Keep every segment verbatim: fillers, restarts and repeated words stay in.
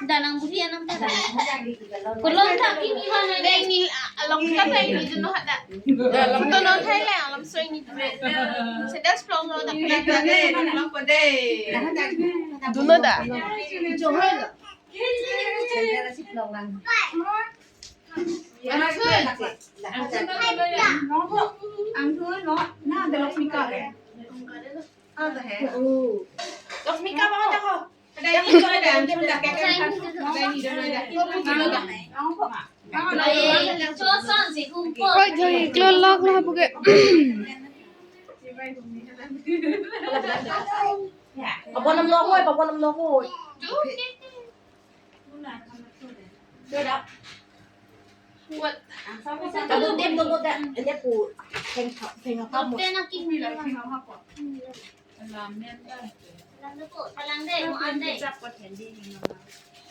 Danang buhi anam ta. Kolom ta kimi hana deng ni along ta ta ini jenuh ada. Foto non thai le alam so ini tu. Sedas plong lo tak. Duno da. Johor lo. Ang tuh no, na ada Laksmika ke? Ada he. Laksmika mana ho? Ada ini tuh ada, antum dah kayak kan? Ada ini dulu ada. Oi, jai klolok lah buke. Apa nam lo koi, apa nam lo koi. Sudah. Kamu tim tunggu dah. Ini aku. Tengok, tengok kamu.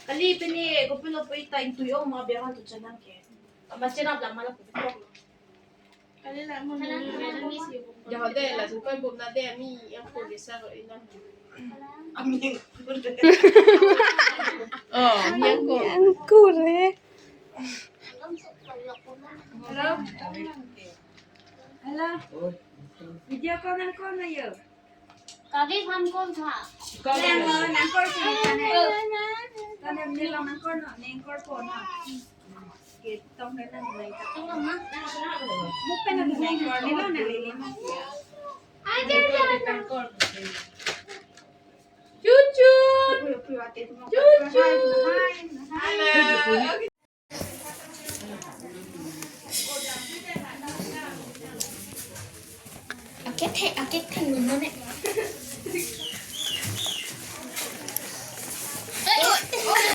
Kali pini, kopilo pui ta intu yo ma biar tu channel ke. Ama channel bilang mana pui. Jahode la sukai bom na de ami yang ko desa ko inang. Ami yang kur. Oh, yang ko. Yang kur eh. Hello. Hello. Video call nang call na yo. Kave ham kon tha. Nang lo nang call si kane. Kane ni lo nang call no, nang call po no. Ke tong ke nang nai ta. Tong ma. Bukan nang nang call ni lo nang lili ma. Cucu. Cucu. Hello. Akethe, akethe, nune.